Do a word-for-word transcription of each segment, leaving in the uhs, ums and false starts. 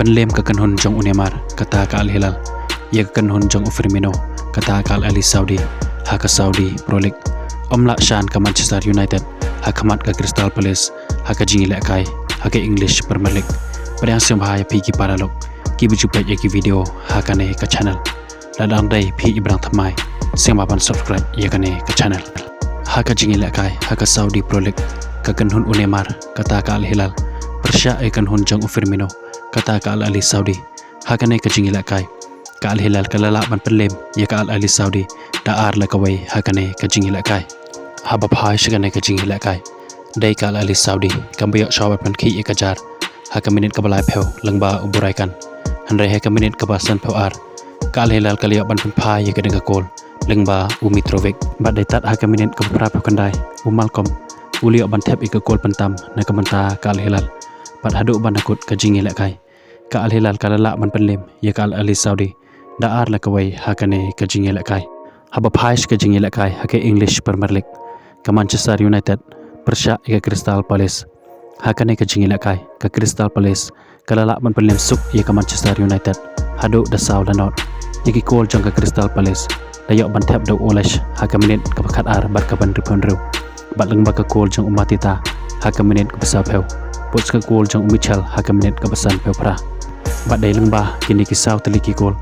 Pynlem ka kynhun jong u Neymar, kata ka Al Hilal, ïa ka kynhun jong u Firmino, kata ka Al Ahli Saudi, ha ka Saudi Pro League. Ym lah shan ka Manchester United ha khmat ka Crystal Palace ha ka jingïalehkai ha ka English Premier League. Pdiang sngewbha ïa phi ki paralok kiba ju peit ïa ki video ha kane ka channel. Lada dang dei phi i brang thymmai, sngewbha ban subscribe ïa kane ka channel. Ha ka jingïalehkai ha ka Saudi Pro League, ka kynhun u Neymar, kata ka Al Hilal, pyrshah ïa ka kynhun jong u Firmino, kata ka Al Ahli Saudi. Ha kane ka jingïalehkai, ka Al Hilal ka la lah ban pynlem ïa ka Al Ahli Saudi da ar la kawei ha kane ka jingïalehkai. Haba phai sha kane ka jingïalehkai, dei ka Al Ahli Saudi kaba ïoh shuwa ban pynkhih ïa ka jar ha ka minit kaba laiphew lyngba u Burai Khan. Hynrei ha ka minit kaba sanphew ar, ka Al Hilal ka la ïoh ban pynphai ïa ka ding ka kol lyngba u Mitrovic. Bad dei tad ha ka minit kaba phraphew khyndai, u Malcom u la ïoh ban thep ïa ka kol pyntam na ka bynta ka Al Hilal. Bad haduh ban da kut ka jingïalehkai, ka Al Hilal ka la lah ban pynlem ïa ka Al Ahli Saudi da ar la kawei ha kane ka jingïalehkai. Haba phai sha ka jingïalehkai ha ka English Premier League, ka Manchester United pyrshah ïa ka Crystal Palace. Ha kane ka jingïalehkai, ka Crystal Palace ka la lah ban pynlem suk ïa ka Manchester United haduh da saw la not. Ïa ki kol jong ka Crystal Palace la ïoh ban thep da u Olesh ha ka minit kaba khatar bad kaba hynriewphew hynriew, bad lyngba ka kol jong u Mateta ha ka minit kaba sawphew, bad ka kol jong u Mitchell ha ka minit kaba sanphew phra. Bad dei lyngba kine ki saw tylli ki kol,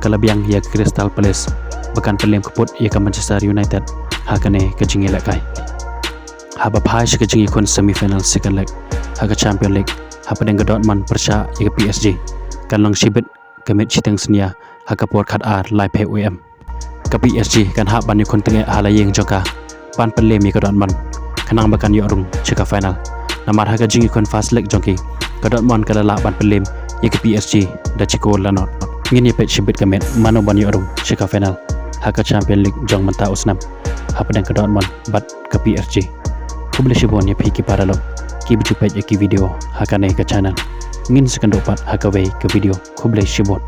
ka la biang ïa ka Crystal Palace ba kan pynlem kput ïa ka Manchester United ha kane ka jingïalehkai. Haba phai sha ka jingïakhun semi final second leg ha ka Champion League, hapdeng ka Dortmund pyrshah ïa ka P S G, kan long shibit ka miet shiteng synñia ha ka por khatar laiphew A M. Ka P S G kan hap ban ïakhun tyngeh ha la ïing jong ka ban pynlem ïa ka Dortmund, khnang ba kan ïoh rung sha ka final. Namar ha ka jingïakhun first leg jong ki, ka Dortmund ka la lah ban pynlem ïa ka P S G da shi kol la not. Ngin ïa peit shibit ka miet mano ban ïoh rung sha ka final ha ka Champion League jong mynta u snem, hapdeng ka Dortmund bad ka P S G. Khublei shibun ïa phi ki paralok kiba ju peit ïa ki video ha kane ka channel. Ngin sa ïakynduh pat ha kawei ka video. Khublei shibun.